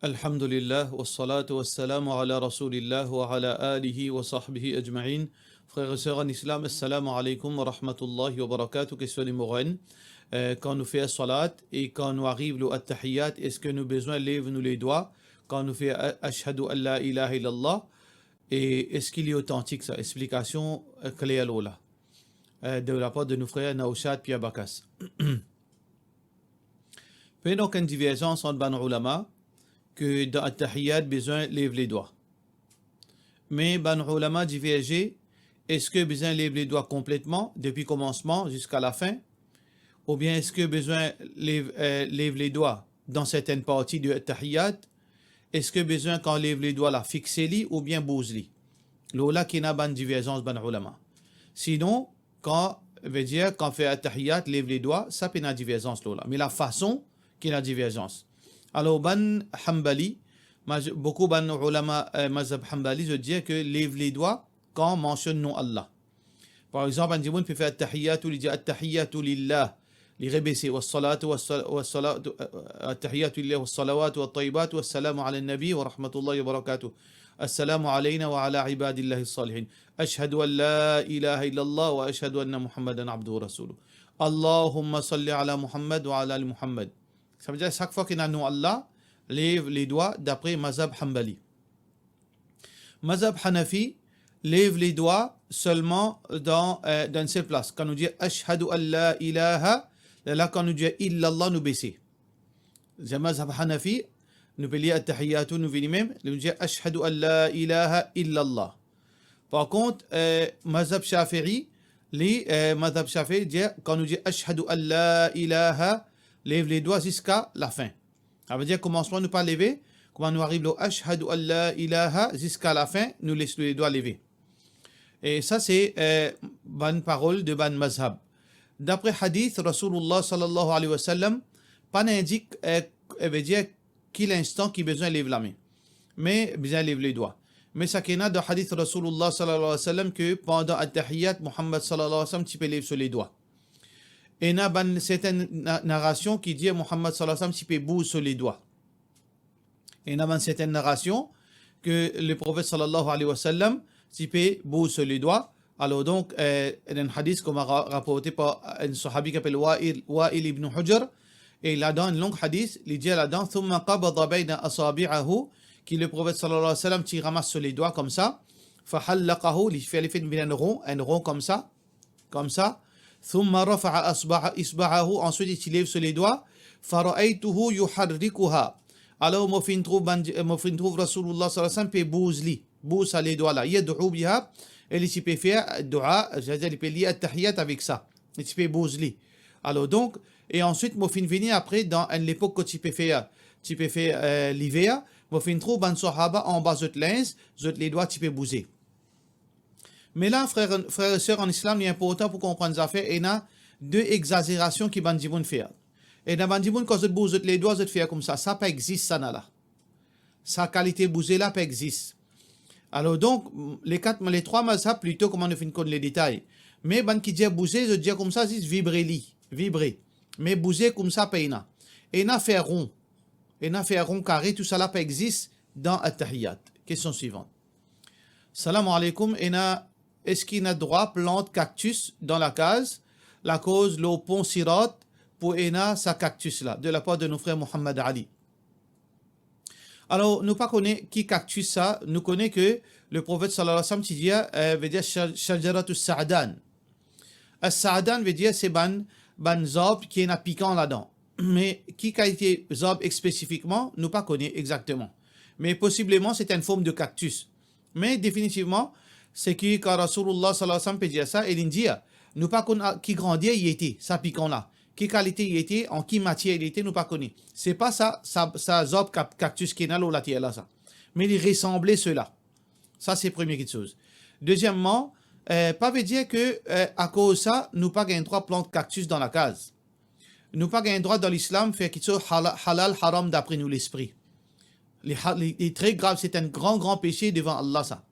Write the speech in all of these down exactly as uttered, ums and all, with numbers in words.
Alhamdulillah, wassalatu wassalamu ala Rasoulillah wa ala alihi wa sahbihi ajmain. Frères et sœurs en islam, assalamu alaikum wa rahmatullahi wa barakatuh, question numéro un. Euh, kan nou fer salat e kan nou ariv lor at-tahiyat, eski nou bizin lev nou ledwa kan nou fer a-, ashhadu an la ilaha illallah? E eski li otantik sa? Explikasion, euh, kler lor la, euh, de lapar de nou frer Naushad Pierre Bacas. Pena okenn diverzans ant bann oulama ki dan at-tahiyat bizin lev ledwa. Me bann oulama diverze, eski bizin lev ledwa konpletman, depi komansman ziska lafin, oubien eski bizin lev, eh, lev ledwa dan sertenn parti de at-tahiyat? Eski bizin kan lev ledwa la fixe li oubien bouz li? Lor la ki ena bann diverzans bann oulama. Sinon, kan, vedir, kan fer at-tahiyat, lev ledwa, sa pena diverzans lor la. Me lafason ki ena diverzans. Alor, bann Hanbali, maz-, boukou bann oulama, eh, mazhab Hanbali, zot dir ki lev ledwa kan mansionn nom Allah. Par exanp, enn dimoun pe fer at-tahiyatu, li dir at-tahiyatu lillah, li rebese, wassalatu, wassal-, wassalatu, eh, at-tahiyatu lillah, wassalawatu, wattayyibatu, wassalamu ala nabi, wa rahmatullahi wa barakatuh. Assalamu alayna wa ala ibadillahi salihin. Ashhadu an la ilaha illallah wa ashhadu anna Muhammadan abduhu wa rasuluh. Allahumma salli ala Muhammad wa ala ali Muhammad. Savedir, sak fwa ki ena nom Allah, lev ledwa dapre mazhab Hanbali. Mazhab Hanafi, lev ledwa selman dan, eh, dan enn sel plas. Kan nou dir ashhadu an la ilaha, lerla kan nou dir illallah, nou bese. Sa mazhab Hanafi, nou pe lir at-tahiyatu, nou vini mem, nou dir ashhadu an la ilaha illallah. Par kont, eh, mazhab Shafi'i, li, eh, mazhab Shafi'i dir, kan nou dir ashhadu an la ilaha, lev ledwa ziska lafin. Savedir komansman nou pa leve, kouma nou ariv lor ashhadu an la ilaha ziska lafin, nou les nou ledwa leve. E sa se, eh, bann parol de bann mazhab. Dapre hadith, Rasoulillah sallallahu alayhi wa sallam pa indik, eh, eh, vedir ki linstan ki bizin lev lame, me bizin lev ledwa. Me sa ki ena dan hadith Rasoulillah sallallahu alayhi wa sallam ki pandan at-tahiyat, Muhammad sallallahu alayhi wa sallam ti pe lev so ledwa. Ena bann sertenn na-, narasion ki dir Muhammad sallallahu alayhi wa sallam ti pe bouz so ledwa. Ena bann sertenn narasion ki Leprofet sallallahu alayhi wa sallam ti pe bouz so ledwa. Alor donk, eh, ena enn hadith kouma ra-, raporte par enn sahabi ki apel Wa'il, Wa'il ibn Hujr, e ladan enn long hadith, li dir ladan, "Thumma qabada bayna asabi'ahu," ki Leprofet sallallahu alayhi wa sallam ti ramas so ledwa koumsa, "fa hallaqahu," li fer li finn vinn enn ron, enn ron koumsa, koumsa. "Thumma rafa'a asba'a-, isba'ahu," answit li ti lev so ledwa. "Fa ra'aytuhu yuharrikuha." Alor mo finn trouv bann, mo finn trouv Rasoulillah sallallahu alayhi wa sallam pe bouz li, bouz sa ledwa la, "yad'u biha," e li ti pe fer dua, savedir li pe lir at-tahiyat avek sa, li ti pe bouz li. Alor donk, e answit mo finn vini apre dan enn lepok kot ti pe fer, ti pe fer, eh, liver, mo finn trouv bann sahaba anba zot linz, zot ledwa ti pe bouze. Me la, frer, frer e ser an islam, li inportan pou konprann zafer, ena de egzazerasion ki bann dimoun fer. Ena bann dimoun, kan zot bouz zot ledwa, zot fer koumsa. Sa pa exist, sa nala. Sa kalite bouze la pa exist. Alor donk, m-, le kat, le trwa mazhab plito, kouma nou finn konn le detay. Me bann ki dir bouze, zot dir koumsa, zis vibre li, vibre. Me bouze koumsa pa ena. Ena fer ron. Ena fer ron, kare, tousala pa exist dan at-tahiyat. Kestion swivan. Salam aleykoum, ena, eski ena drwa plant kaktis dan lakaz, lakoz lor pon Sirat pou ena sa kaktis la, de lapar de nou frer Mohammad Ali. Alor, nou pa kone ki kaktis sa, nou kone ke Leprofet sallallahu alayhi wa sallam ti dir, eh, vedir sha-, shajaratu sa'dan. As-sa'dan vedir se bann, bann zarb ki ena pikan ladan. Me ki kalite zarb spesifikman, nou pa kone exakteman. Me posibleman, se enn form de kaktis. Me definitivman, seki kan Rasoulillah sallallahu alayhi wa sallam pe dir sa, e linn dir, nou pa konn a ki grander li ete, sa pikan la. Ki kalite li ete, an ki matier li ete, nou pa kone. Se pa sa, sa, sa zarb kak-, kaktis ki ena lor later la sa. Me li resanble sela. Sa se premie kiksoz. Dezieman, eh, pa vedir ke, eh, akoz sa, nou pa gagn drwa plant kaktis dan lakaz. Nou pa gagn drwa dan Lislam fer kiksoz hala-, halal, haram dapre nou lespri. Li ha-, li, li tre grav, se enn gran, gran pese devan Allah sa.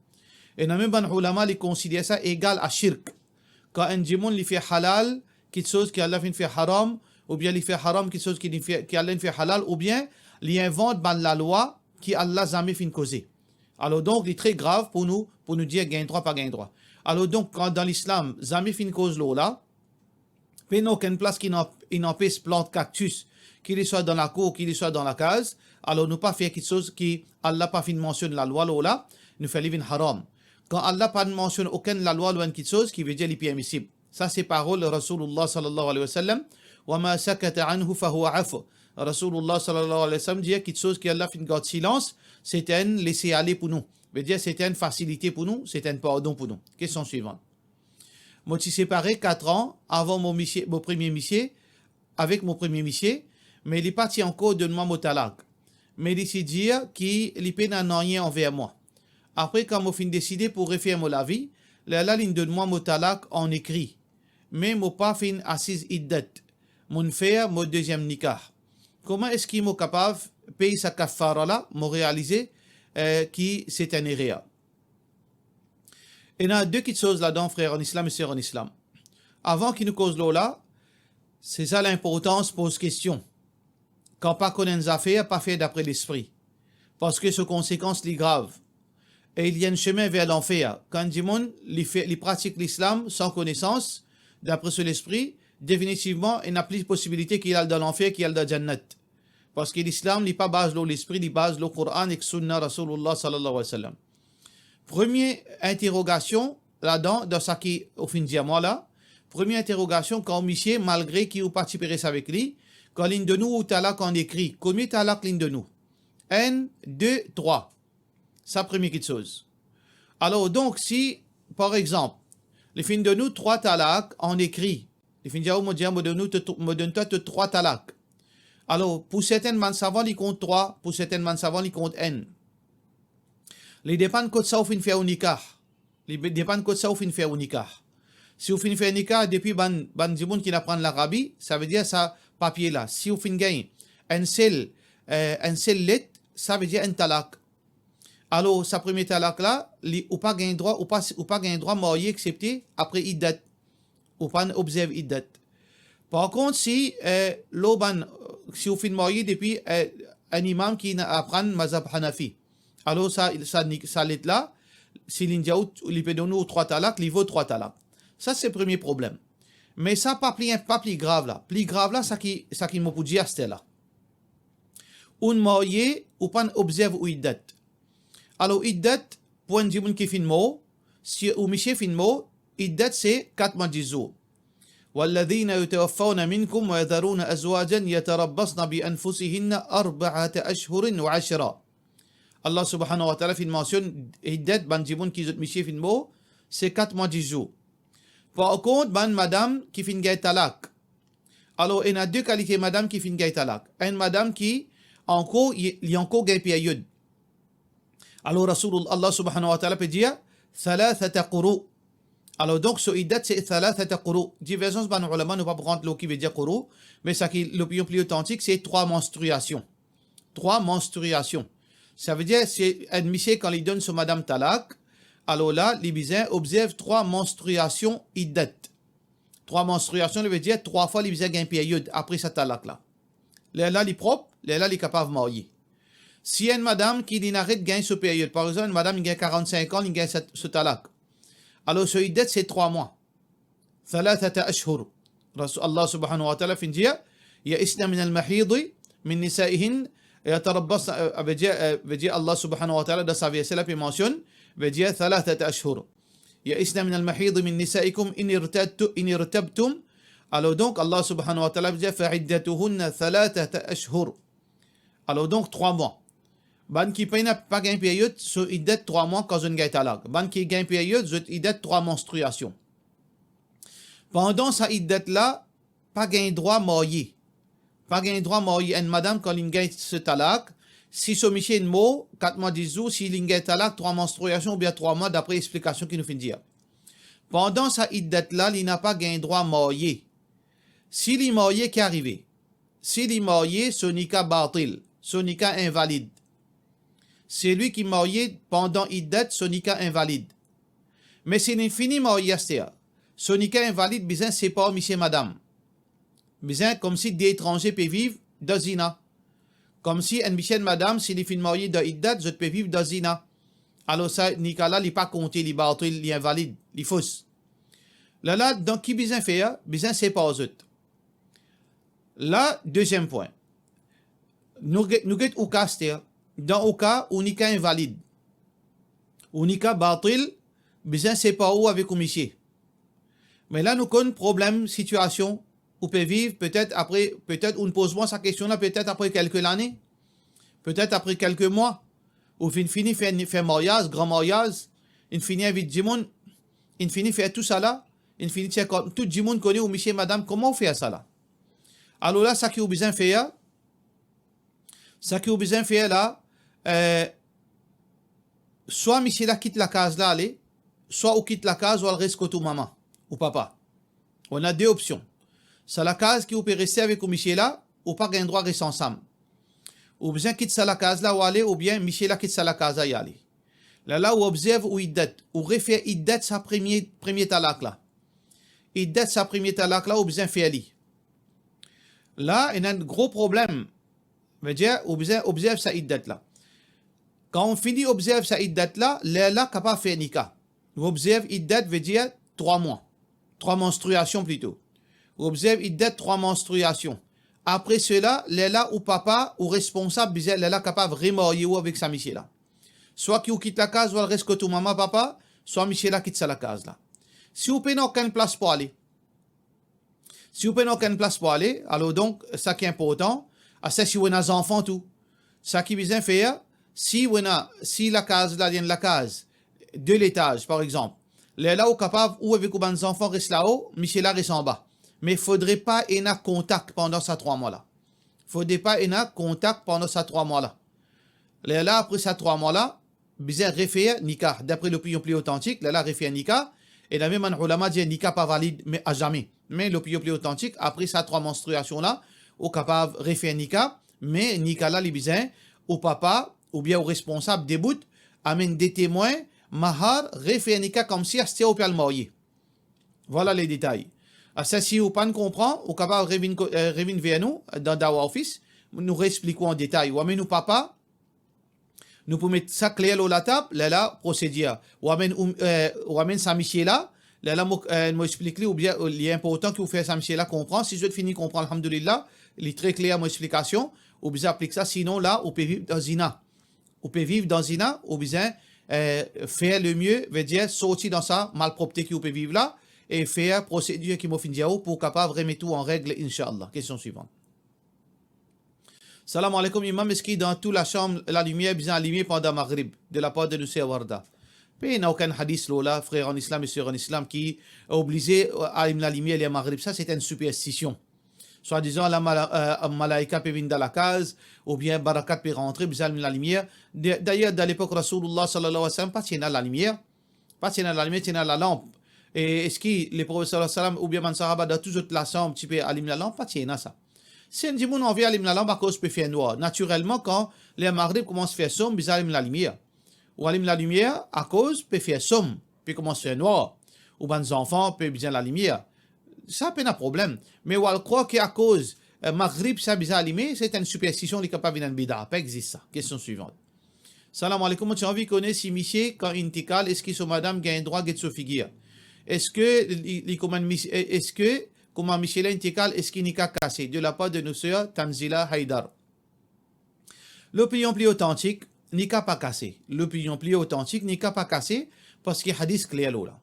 Ena mem bann oulama, li konsider sa egal a shirk. Kan enn dimoun li fer halal kiksoz ki Allah finn fer haram, oubien li fer haram kiksoz ki li fer, ki Allah inn fer halal, oubien li invant bann lalwa ki Allah zame finn koze. Alor donk, li tre grav pou nou, pou nou dir gagn drwa, pa gagn drwa. Alor donk, kan dan Lislam, zame finn koz lor la, pena okenn plas ki inn anp-, inn anpes plant kaktis, ki li swa dan lakour, ki li swa dan lakaz, alor nou pa fer kiksoz ki Allah pa finn mansionn lalwa lor la, nou fer li vinn haram. Kan Allah pa mansionn okenn lalwa lor enn kiksoz, ki vedir li permisib. Sa se parol Rasoulillah sallallahu alayhi wa sallam, "Wa ma sakata anhu fa huwa afu." Rasoulillah sallallahu alayhi wa sallam dir, kiksoz ki Allah finn gard silans, se enn lese ale pou nou. Vedir, se enn fasilite pou nou, se enn pardon pou nou. Kestion swivan. Mo ti separe kat an avan mo misie, mo premie misie, avek mo premie misie, me li pa ti ankor donn mwa mo talak. Me li ti dir ki li pena nanye anver mwa. Apre, kan mo finn deside pou refer mo lavi, lerla linn donn mwa mo talak an ekri. Me mo pa finn asiz iddat. Mo'nn fer mo deziem nikah. Kouma eski mo kapav pey sa kaffara la? Mo realize, eh, ki se enn erer. Ena de kiksoz ladan, frer an Islam e ser an Islam. Avan ki nou koz lor la, se sa linportans poz kestion. Kan pa konn enn zafer, pa fer dapre lespri. Parski so konsekans li grav. E li enn semin ver lanfer. Kan enn dimoun, li fer, li pratik Lislam san konesans, dapre so lespri, definitivman, ena plis posibilite ki li al dan lanfer, ki li al dan Jannat. Parski Lislam, li pa baz lor lespri, li baz lor Koran ek Sunna Rasoulillah sallallahu alayhi wa sallam. Premie interogasion ladan, dan sa ki ou finn dir mwa la, premie interogasion, kan ou misie, malgre ki ou pa ti pe res avek li, kan linn donn ou talak an ekri, komie talak linn donn ou? Enn, de, trwa. Sa premie kiksoz. Alor, donk, si, par exanp, li finn donn ou trwa talak an ekri, li finn dir ou, mo dir, mo donn ou to, mo donn twa to trwa talak. Alor, pou sertin bann savan, li kont trwa, pou sertin bann savan, li kont enn. Li depann kot sa ou finn fer ou nikah. Li be-, depann kot sa ou finn fer ou nikah. Si ou finn fer nikah depi bann, bann dimoun ki inn aprann Larabi, savedir sa papie la, si ou finn gagn enn sel, eh, enn sel let, savedir enn talak. Alor, sa premie talak la, li, ou pa gagn drwa, ou pa, ou pa gagn drwa marye exsepte apre iddat. Ou pa'nn obzerv iddat. Par kont, si, eh, lor bann, si ou finn marye depi, eh, enn imam ki inn aprann mazhab Hanafi, alor sa, sa ni-, sa let la, si linn dir ou, li pe donn ou trwa talak, li vo trwa talak. Sa se premie problem. Me sa pa pli, pa pli grav la. Pli grav la, sa ki, sa ki mo pou dir aster la. Ou'nn marye, ou pa'nn obzerv ou iddat. Alor, iddat, pou enn dimoun ki finn mor, si ou misie finn mor, iddat se kat mwa dis zour. والذين يتوفون منكم ويذرون أزواجا يتربصن بأنفسهن أربعة أشهر وعشرا. Allah subhanahu wa ta'ala finn mansionn iddat bann dimoun ki zot misie finn mor, se kat mwa dis zour. Par kont, bann madam ki finn gagn talak, alor, ena de kalite madam ki finn gagn talak. Enn madam ki ankor, li, li ankor gagn period. Alor, Rasoulillah, Allah subhanahu wa ta'ala pe dir, "Thalathata quru." Alor, donk, so iddat, se thalathata quru. Diverzans bann ulama, nou pa pou rant lor ki vedir quru, me sa ki lopinion pli otantik, se trwa manstriasion. Trwa manstriasion. Savedir, se enn misie, kan li donn so madam talak, alor la, li bizin obzerv trwa manstriasion iddat. Trwa manstriasion, li vedir trwa fwa li bizin gagn period apre sa talak la. Lerla li prop, lerla li kapav marye. Si enn madam ki linn aret gagn so period, par exanp, enn madam inn gagn karant-sink an, linn gagn sa, so talak. Alor, so iddat se trwa mwa. Thalathata ashhur. Rasoul, Allah subhanahu wa ta'ala finn dir, "Ya'isna minal mahidi min nisaihin yatarabbasna", eh, vedir, eh, vedir Allah subhanahu wa ta'ala dan sa verse la pe mansionn, vedir thalathata ashhur. "Ya'isna minal mahidi min nisaikum in irtabtu-, in irtabtum." Alor donk, Allah subhanahu wa ta'ala vedir, "Fa iddatuhunna thalathata ashhur." Alor donk, trwa mwa. Bann ki pena, pa gagn period, so iddat trwa mwa kan zot gagn talak. Bann ki gagn period, zot iddat trwa manstriasion. Pandan sa iddat la, pa gagn drwa marye. Pa gagn drwa marye. Enn madam, kan linn gagn so talak, si so misie inn mor, kat mwa dis zour, si linn gagn talak, trwa manstriasion oubien trwa mwa, dapre explikasion ki nou finn dir. Pandan sa iddat la, li napa gagn drwa marye. Si li marye, ki arive? Si li marye, so nika batil, so nika invalid. Selwi ki marye pandan iddat, so nika invalid. Me si li fini marye aster, so nika invalid bizin separ misie madam. bizin koumsi de etranze pe viv dan zina. Koumsi enn misie, enn madam, si li finn marye dan iddat, zot pe viv dan zina. Alor sa nika la, li pa konte, li batil, li invalid, li fos. Lerla, dan ki bizin fer? Bizin separ zot. La, deziem pwin. Nou get, nou get ou ka aster. Dan ou ka, ou nika invalid. Ou nika batil, bizin separ ou avek ou misie. Me la nou konn problem, sitiasion ou pe viv, petet apre, petet ou'nn poz mwa sa kestion la, petet apre kelke lane, petet apre kelke mwa, ou finn fini fer, fer maryaz, gran maryaz, inn fini invit dimoun, inn fini fer tou sala, inn fini tir kart, tou dimoun kone ou misie, madam, kouma ou fer sala? Alor la, sa ki ou bizin fer, sa ki ou bizin fer la, eh, swa misie la kit lakaz la ale, swa ou kit lakaz, ou al res kot ou mama, ou papa. Ou ena de opsion. Sa lakaz ki ou pe reste avek ou misie la, ou pa gagn drwa res ansam. Ou bizin kit sa lakaz la, ou ale, oubien misie la kit sa lakaz la, li ale. Lerla ou obzerv ou iddat, ou refer iddat sa premie, premie talak la. Iddat sa premie talak la, ou bizin fer li. La, ena enn gro problem. Vedir, ou bizin obzerv sa iddat la. Kan ou fini obzerv sa iddat la, lerla kapav fer nika. Ou obzerv iddat, vedir trwa mwa. Trwa manstriasion plito. Ou obzerv iddat trwa manstriasion. Apre sela, lerla ou papa, ou responsab, bizin lerla kapav remarye ou avek sa misie la. Swa ki ou kit lakaz, ou al res kot ou mama, papa, swa misie la kit sa lakaz la. Si ou pena okenn plas pou ale, Si ou pena okenn plas pou ale, alor donk, sa ki inportan, aster si ou ena zanfan tou, sa ki bizin fer, si ou ena, si lakaz la, li enn lakaz de letaz, par exanp, lerla ou kapav, ou avek ou bann zanfan res lao, misie la res anba. Me fodre pa ena kontak pandan sa trwa mwa la. Fodre pa ena kontak pandan sa trwa mwa la. Lerla, apre sa trwa mwa la, bizin refer nika. Dapre lopinion pli otantik, lerla refer nika. Ena mem bann oulama dir nika pa valid, me azame. Me lopinion pli otantik, apre sa trwa manstriasion la, ou kapav refer nika, me nika la, li bizin ou papa oubien ou responsab debout, amenn de temwin, mahar, refer nika koumsi aster ou pe al marye. Vwala le detay. Aster si ou pa'nn konpran, ou kapav revinn ko-, eh, revinn ver nou dan Dawah Office, nou reexplik ou an detay. Ou amenn ou papa, nou pou met sa kler lor latab, lerla prosedir. Ou amenn ou, eh, ou amenn sa misie la, lerla mo, eh, mo explik li, oubien, eh, li inportan ki ou fer sa misie la konpran. Si zot fini konpran, alhamdulillah, li tre kler mo explikasion, ou bizin aplik sa, sinon la, ou pe viv dan zina. Ou pe viv dan zina, ou bizin, eh, fer le mie, vedir sorti dan sa malpropte ki ou pe viv la, e fer prosedir ki mo finn dir ou pou kapav remet ou an reg, inshallah. Kestion swivan. Salam aleykoum, Imam, eski dan tou lasam lalimier bizin alime pandan Maghrib, de lapar de nou ser Warda? Pena okenn hadis lor la, frer an Islam e ser an Islam, ki oblize, eh, alim lalimier ler Maghrib. Sa, se enn siperstision. Swadizan, la mala-, eh, malaika pe vinn dan lakaz, oubien barakat pe rantre, bizin alim lalimier. De-, dayer, dan lepok Rasoulillah, sallallahu alayhi wa sallam, pa ti ena lalimier. Pa ti ena lalimier, ti ena lalanp. E eski Leprofet, sallallahu alayhi wa sallam, oubien bann sahaba dan tou zot lasam ti pe alim lalanp? Pa ti ena sa. Si enn dimoun anvi alim lalanp akoz pe fer nwar, natirelman, kan ler Maghrib koumans fer sonm, bizin alim lalimier. Ou alim lalimier akoz pe fer sonm, pe koumans fer nwar, ou bann zanfan pe bizin lalimier. Sa pena problem. Me ou al krwar ki akoz, eh, Maghrib sa bizin alime, se enn siperstision, li kapav vinn enn bida. Pa exist sa. Kestion swivan. Salam aleykoum, mo ti anvi kone si misie, kan intikal, eski so madam gagn drwa get so figir? Eski li, li kouma misie, eh, eski kouma misie la intikal, eski nika kase? De lapar de nou ser Tanzila Haidar. Lopinion pli otantik, nika pa kase. Lopinion pli otantik, nika pa kase, parski hadis kler lor la.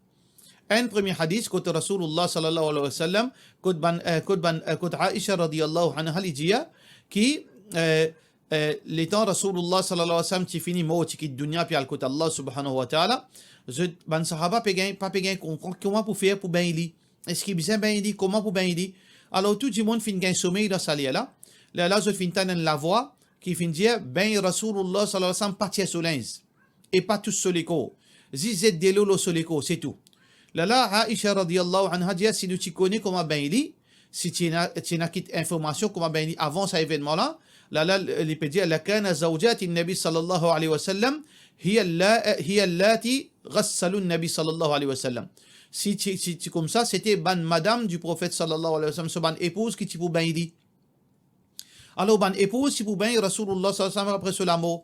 Enn premie hadis kot Rasoulillah, sallallahu alayhi wa sallam, kot bann, eh, kot bann, eh, kot Aisha, radiyallahu anha, li dir ki, eh, eh, letan Rasoulillah, sallallahu alayhi wa sallam, ti fini mor, ti kit dunya, pe al kot Allah, subhanahu wa ta'ala, zot, bann sahaba pe gagn, pa pe gagn konpran kouma pou fer pou begn li. Eski bizin begn li? Kouma pou begn li? Alor, tou dimoun finn gagn somey dan sa ler la. Lerla zot finn tann enn lavwa ki finn dir, begn Rasoulillah, sallallahu alayhi wa sallam, pa tir so linz e pa tous so lekor. Zis zet delo lor so lekor, se tou. Lerla, Aisha, radiyallahu anha, dir, si nou ti kone kouma begn li, si ti ena, ti ena kit informasion kouma begn li avan sa evennman la, lerla, li pe dir, "Lakana zawjati Nabi, sallallahu alayhi wa sallam, hiya la-, hiya allati ghassalu Nabi, sallallahu alayhi wa sallam." Si ti, si ti koumsa, sete bann madam di Profet sallallahu alayhi wa sallam, so bann epouz ki ti pou begn li. Alor, bann epouz ti pou begn Rasoulullah sallallahu alayhi wa sallam apre so lamor.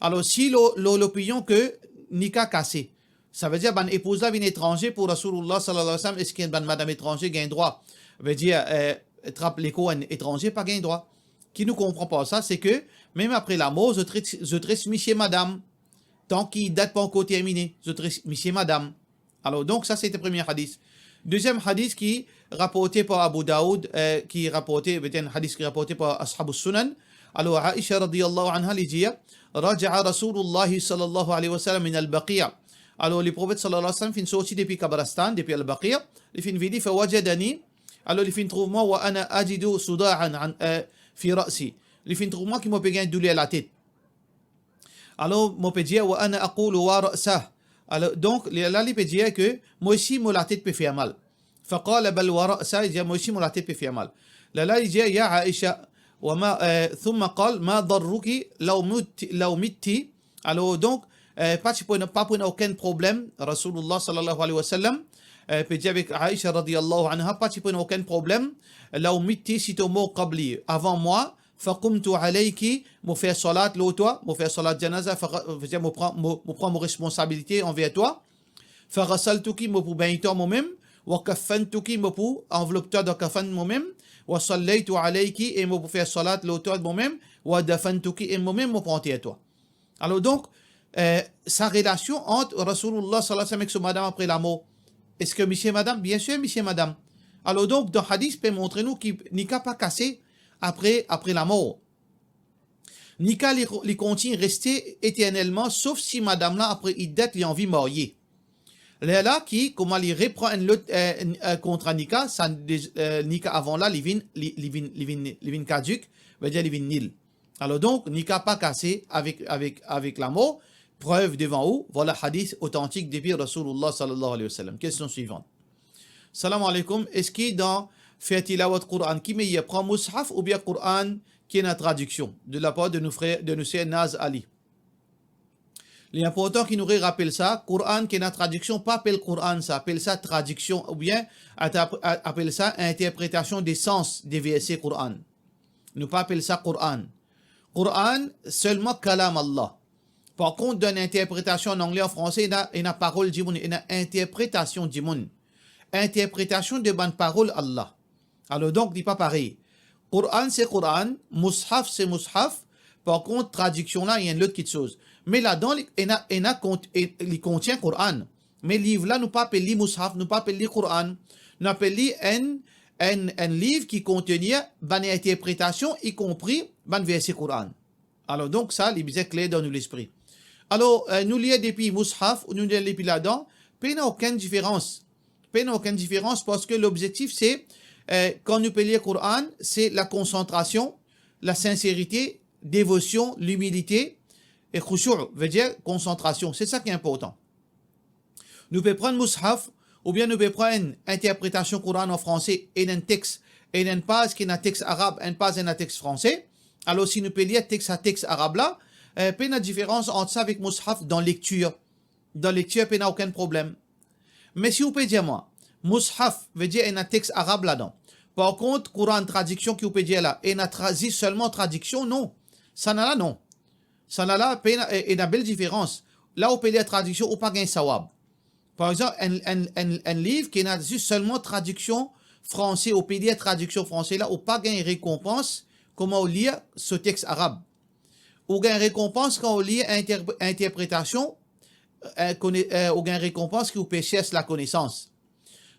Alor, si lor, lor lopinion ke nika kase, savedir bann epouz la vinn etranze pou Rasoulullah sallallahu alayhi wa sallam, eski bann madam etranze gagn drwa, vedir, eh, trap lekour enn etranze? Pa gagn drwa. Ki nou konpran par sa, se ke mem apre lamor, zot res, zot res misie madam. Tan ki iddat pa ankor termine, zot res misie madam. Alor, donk, sa, sete premie hadis. Deziem hadis ki raporte par Abu Daoud, eh, ki raporte, vedir enn hadis ki raporte par Ashabus Sunan. Alor, Aisha radiyallahu anha, li dir, "Raja'a Rasulullah sallallahu alayhi wa sallam min al-Baqi'." Alor, Leprofet sallallahu alayhi wa sallam finn sorti depi kabristan, depi al-Baqi', li finn vini, "Fawajadani", alor, li finn trouv mwa, "wa ana ajidu suda'an an, eh, fi ra'si." Li finn trouv mwa ki mo pe gagn douler latet. Alor, mo pe dir, "Wa ana aqulu wa ra'sah." Alor, donk, li, la, li pe dir ke, "Mo osi, mo latet pe fer mal." Faqala, "Bal wa ra'sah," li dir, "Mo osi, mo latet pe fer mal." La, la, li dir, "Ya Aisha, wa ma, eh, thumma qal, ma darruki law mitti, law mitti." Alor, donk, eh, pa ti pou ena, pa pou ena okenn problem, Rasoulullah sallallahu alayhi wa sallam, eh, pe dir avek Aisha radiyallahu anha, pa ti pou ena okenn problem, law mitti, si to mor qabli, avan mwa, "Faqumtu alayki," mo fer salat lor twa, mo fer salat janaza, fa-, vedir mo pran, mo, mo pran mo responsabilite anver twa. "Faghasaltuki," mo pou begn twa momem, "wa kaffantuki," mo pou anvlop twa dan kafann momem, "wa sallaytu alayki," e mo pou fer salat lor twa momem, "wa dafantuki," e momem mo pou anter twa. Alor donk, eh, sa relasion ant Rasoulullah sallallahu alayhi wa sallam ek so madam apre lamor, eski misie madam? Biensir, misie madam. Alor donk, dan hadis pe montre nou ki nika pa kase apre, apre lamor. Nika li, li kontign reste eternelman, sof si madam la apre iddat li anvi marye. Lerla ki, kouma li repran enn lot, eh, enn, eh, kontra nika, sa de, eh, nika avan la, li vinn, li, li vinn, li vinn, li vinn kadik, vedir li vinn nil. Alor donk, nika pa kase avek, avek, avek lamor. Prev devan ou, vwala hadis otantik depi Rasoulullah sallallahu alayhi wa sallam. Kestion swivan. Salam aleykoum, eski dan fer tilawat Koran ki meyer, pran Mushaf oubien Koran ki ena tradiksion? De lapar de nou frer, de nou ser Naz Ali. Li inportan ki nou re rapel sa, Koran ki ena tradiksion, pa apel Koran sa, apel sa tradiksion, oubien ata-, a-, apel sa interpretasion de sans de verse Koran. Nou pa apel sa Koran. Koran selman kalam Allah. Par kont, dan interpretasion an angle, an franse, ena, ena parol dimoun, ena interpretasion dimoun. Interpretasion de bann parol Allah. Alor donk, li pa parey. Koran se Koran, Mushaf se Mushaf, par kont, tradiksion la, li enn lot kitsoz. Me ladan, li, ena, ena kont-, e, li kontien Koran. Me liv la, nou pa apel li Mushaf, nou pa apel li Koran. Nou apel li enn, enn, enn liv ki kontenir bann interpretasion, ikonpri bann verse Koran. Alor donk, sa, li bizin kler dan nou lespri. Alor, eh, nou lir depi Mushaf, ou nou lir depi ladan, pena okenn diferans. Pena okenn diferans, parski lobzektif se, eh, kan nou pe lir Koran, se lakonsantrasion, lasinserite, devosion, limilite e khushu', vedir konsantrasion. Se sa ki inportan. Nou pe pran Mushaf, oubien nou pe pran enn interpretasion Koran an franse, ena enn text, ena enn paz ki ena text arab, enn paz ena text franse. Alor, si nou pe lir text a text arab la, eh, pena diferans ant sa avek Mushaf dan lektir. Dan lektir, pena okenn problem. Me si ou pe dir mwa, Mushaf, vedir ena text arab ladan. Par kont, Koran tradiksion ki ou pe dir la, ena tra-, zis selman tradiksion, non. Sannala, non. Sannala, pena, e, ena bel diferans. La ou pe lir tradiksion, ou pa gagn sawab. Par exanp, enn, enn, enn, enn liv ki ena zis selman tradiksion franse, ou pe lir tradiksion franse la, ou pa gagn rekonpans kouma ou lir so text arab. Ou gagn rekonpans kan ou lir inter-, interpretasion, eh, kone-, eh, ou gagn rekonpans ki ou pe sers lakonesans.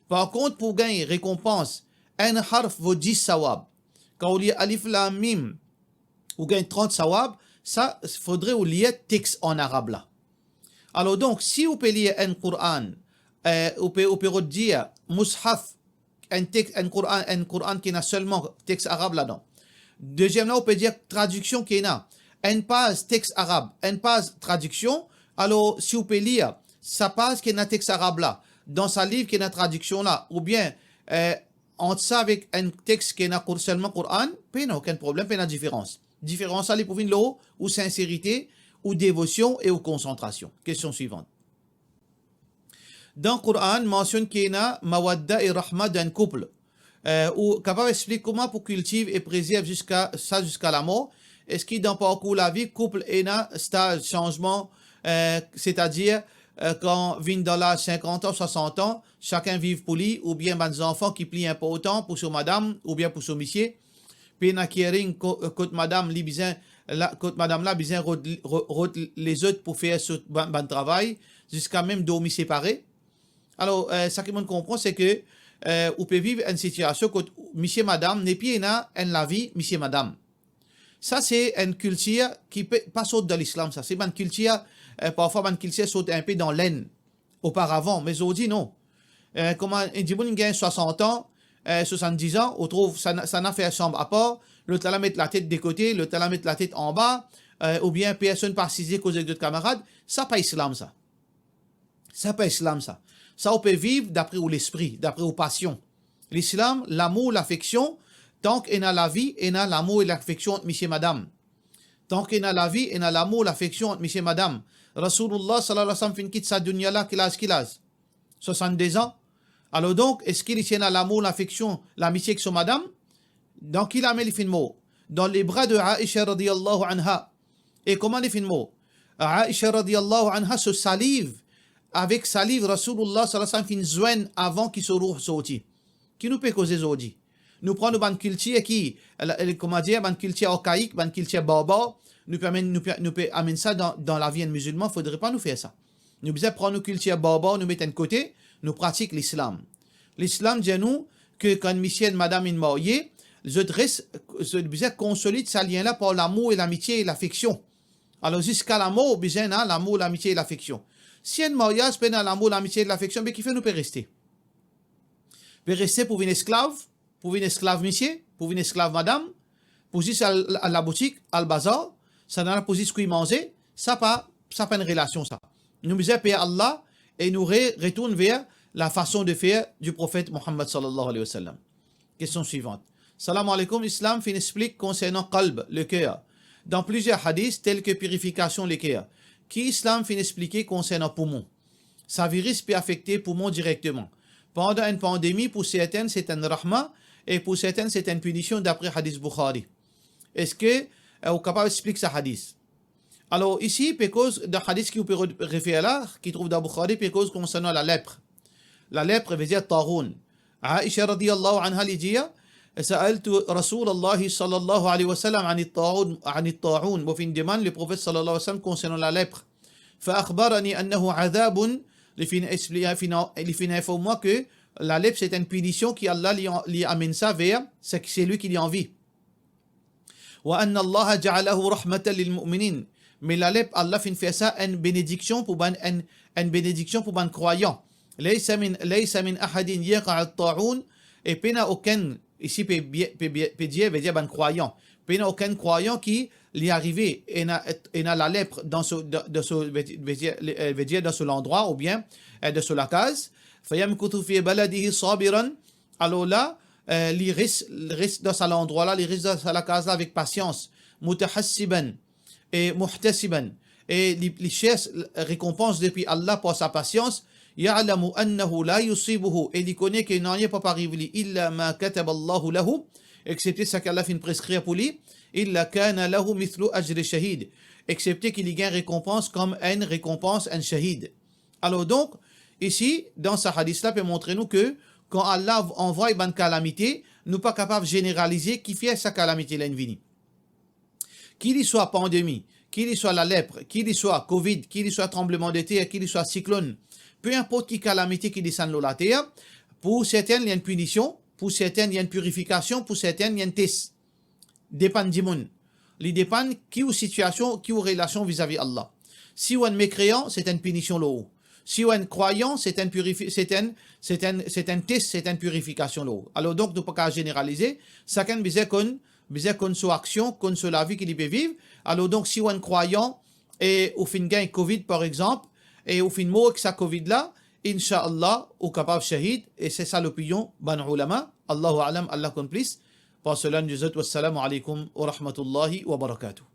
Par kont, pou gagn rekonpans, enn harf vo dis sawab. Kan ou lir Alif Lam Mim, ou gagn trant sawab, sa, fodre ou lir text an arab la. Alor donk, si ou pe lir enn Koran, eh, ou pe, ou pe rod dir Mushaf, enn text, enn Koran, enn Koran ki ena selman text arab ladan. Deziem la, ou pe dir tradiksion ki ena, enn paz text arab, enn paz tradiksion, alor si ou pe lir sa paz ki ena text arab la, dan sa liv ki ena tradiksion la, oubien, eh, ant sa avek enn text ki ena Kor-, selman Koran, pena okenn problem, pena diferans. Diferans la, li pou vinn lor ou sinserite, ou devosion e ou konsantrasion. Kestion swivan. Dan Koran, mansionn ki ena mawadda e rahma dan enn koup. Eh, ou kapav explik kouma pou kiltiv e prezerv ziska, sa ziska lamor? Eski dan parkour lavi, koup ena staz sanzman, eh, setadir, eh, kan vinn dan laz sinkant an, swasant an, sakenn viv pou li, oubien bann zanfan ki pli inportan pou so madam oubien pou so misie? Pena caring ko-, kot madam li bizin la, kot madam la bizin rod, ro-, rod lezot pou fer so bann, bann travay, ziska mem dormi separe. Alor, eh, sa ki mo'nn konpran, se ke, eh, ou pe viv enn sitiasion kot misie madam, nepli ena enn lavi misie madam. Sa se enn kiltir ki pe, pa sort dan Lislam, sa. Se bann kiltir, eh, parfwa bann kiltir sort inpe dan Lenn, oparavan, me zordi non. Eh, kouma enn dimoun gagn swasant an, eh, swasanndiz an, ou trouv sa, sa ena fer sanm apar, lot la, la met latet de kote, lot la, la met latet anba, eh, oubien personn pa asize koz ek zot kamarad, sa pa Islam, sa. Sa pa Islam, sa. Sa ou pe viv dapre ou lespri, dapre ou pasion. Lislam, lamour, lafeksion, tank ena lavi, ena lamour e lafeksion ant misie madam. Tank ena lavi, ena lamour, lafeksion ant misie madam. Rasoulullah sallallahu alayhi wa sallam finn kit sa dunya la, ki laz, ki laz? Swasannde an. Alor donk, eski li ti ena lamour, lafeksion, lamitie ek so madam? Dan ki lame li finn mor? Dan lebra de Aisha radiyallahu anha. E kouma li finn mor? Aisha radiyallahu anha, so saliv, avek saliv Rasoulullah sallallahu alayhi wa sallam finn zwenn avan ki so rooh sorti. Ki nou pe koze zordi? Nou pran nou bann kiltir ki, la, la, kouma dir, bann kiltir arkaik, bann kiltir barbar, nou pe amenn, nou pe, nou pe amenn sa dan, dan lavi enn mizilman, fodre pa nou fer sa. Nou bizin pran nou kiltir barbar, nou met enn kote, nou pratik Lislam. Lislam dir nou ke kan misie ek madam inn marye, zot res, zot bizin konsolid sa lien la par lamour e lamitie e lafeksion. Alor, ziska lamor, bizin ena lamour, lamitie e lafeksion. Si enn maryaz pena lamour, lamitie e lafeksion, be kifer nou pe reste? Pe reste pou vinn esklav, pou vinn esklav misie, pou vinn esklav madam, pou zis al, al laboutik, al bazar, sa ena pou zis kwi manze, sa pa, sa pa enn relasion sa. Nou bizin per Allah e nou re, retourn ver la fason de fer du profet Muhammad sallallahu alayhi wa sallam. Question suivante. Salam alaikum, Islam finn explik konsernan qalb, leker, dan plizier hadis, tel ke pirifikasion leker. Ki Islam finn explike konsernan poumon? Sa viris pe afekte poumon direkteman. Pandan enn pandemi, pou sertin, se enn rahma, e pou sertin, se enn pinision, dapre hadis Bukhari. Eski, eh, ou kapav explik sa hadis? Alor, isi, pe koz, dan hadis ki ou pe re-, refer la, ki trouv dan Bukhari, pe koz konsernan lalepr. Lalepr, vedir taoun. Aisha radiyallahu anha, li dir, sa'altu Rasulallahi sallallahu alayhi wa sallam anit taoun, anit taoun. Mo finn demann le Profet sallallahu alayhi wa sallam konsernan lalepr. Fa akhbarani annahu adhabun, li finn expli-, finn, li finn inform mwa ke lalepr se enn pinision ki Allah li an-, li amenn sa ver se, selwi ki li anvi. Wa anna Allaha ja'alahu rahmatan lil mu'minin. Me lalepr, Allah finn fer sa enn benediksion pou bann, enn, enn benediksion pou bann krwayan. Laysa min, laysa min ahadin yaqa'u at-ta'un, e pena okenn, isi pe bie-, pe bie-, pe dir, vedir bann krwayan. Pena okenn krwayan ki li arive, ena, ena lalepr dan so, dan, dan so, vedir, vedir, eh, vedir dan so landrwa oubien, eh, dan so lakaz. Fayamkuthu fi baladihi sabiran, alor la, eh, li res, res dan sa landrwa la, li res dan sa lakaz la avek pasians, mutahassiban e muhtasiban, e li, li sers rekonpans depi Allah par sa pasians, ya'lamu annahu la yusibuhu, e li kone ke nanye pa pou ariv li, illa ma kataba Allahu lahu, exepte seki Allah finn preskrir pou li, illa kana lahu mithlu ajri shahid, exepte ki li gagn rekonpans kom enn rekonpans enn shahid. Alor donk, isi, dan sa hadis la, pe montre nou ke kan Allah anvoy bann kalamite, nou pa kapav zeneralize kifer sa kalamite la inn vini. Ki li swa pandemi, ki li swa lalepr, ki li swa covid, ki li swa tranbleman de ter, ki li swa siklonn, pe inport ki kalamite ki desann lor later, pou sertin, li enn pinision, pou sertin, li enn pirifikasion, pou sertin, li enn tes. Depann dimoun. Li depann ki ou sitiasion, ki ou relasion vizavi Allah. Si ou enn mekreyan, se enn pinision lor ou. Si ou enn krwayan, se enn pirifi-, se enn, se enn, se enn tes, se enn pirifikasion lor ou. Alor donk, nou pa kapav zeneralize. Sakenn bizin konn, bizin konn so aksion, konn so lavi ki li pe viv. Alor donk, si ou enn krwayan e ou finn gagn covid, par exanp, e ou finn mor ek sa covid la, inshallah, ou kapav shahid, e se sa lopinion bann oulama. Allahu a'lam, Allah konn plis. Par sela, nou dir zot, wassalamu alaikum wa rahmatullahi wa barakatuh.